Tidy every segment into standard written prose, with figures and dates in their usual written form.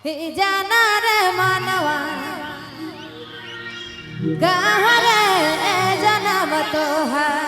श्री जाना रे मानवा कहाँ रे जन्म तोहार।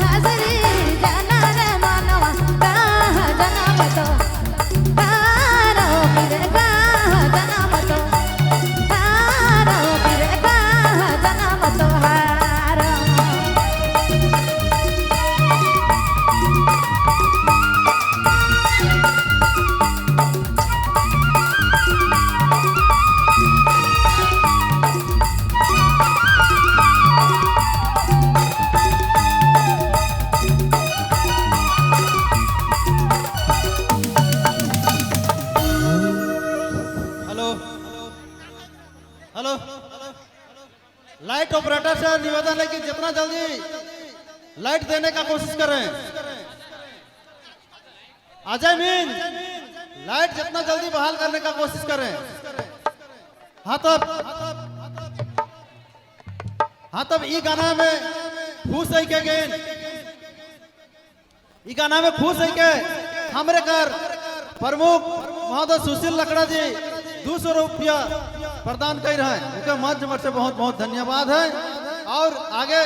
हाजरी जाना रे मानवा कहाँ जन्म तो हारो पीर कहाँ जन्म तो हारो पीर कहाँ जन्म तो हारो। Hello hello, light operator से निवेदन है कि जितना जल्दी लाइट देने का कोशिश करें। अजय मीन, लाइट जितना जल्दी बहाल करने का कोशिश करें। हाँ तब ई गाना में खुश है के गेन, ई गाना में खुश है के हमरे कर प्रमुख महोदय सुशील लकड़ा जी 200 रुपया प्रदान कर रहे हैं। उनके मंच पर से बहुत बहुत धन्यवाद है। और आगे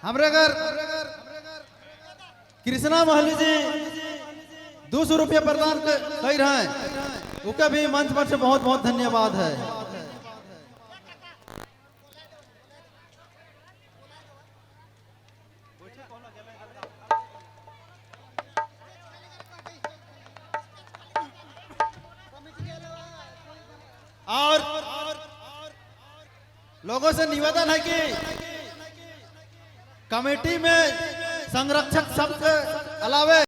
हमरे घर कृष्णा महली जी 200 रुपया प्रदान कर रहे हैं। उनका भी मंच पर से बहुत बहुत धन्यवाद है। और लोगों से निवेदन है कि कमेटी में संरक्षक सबके अलावे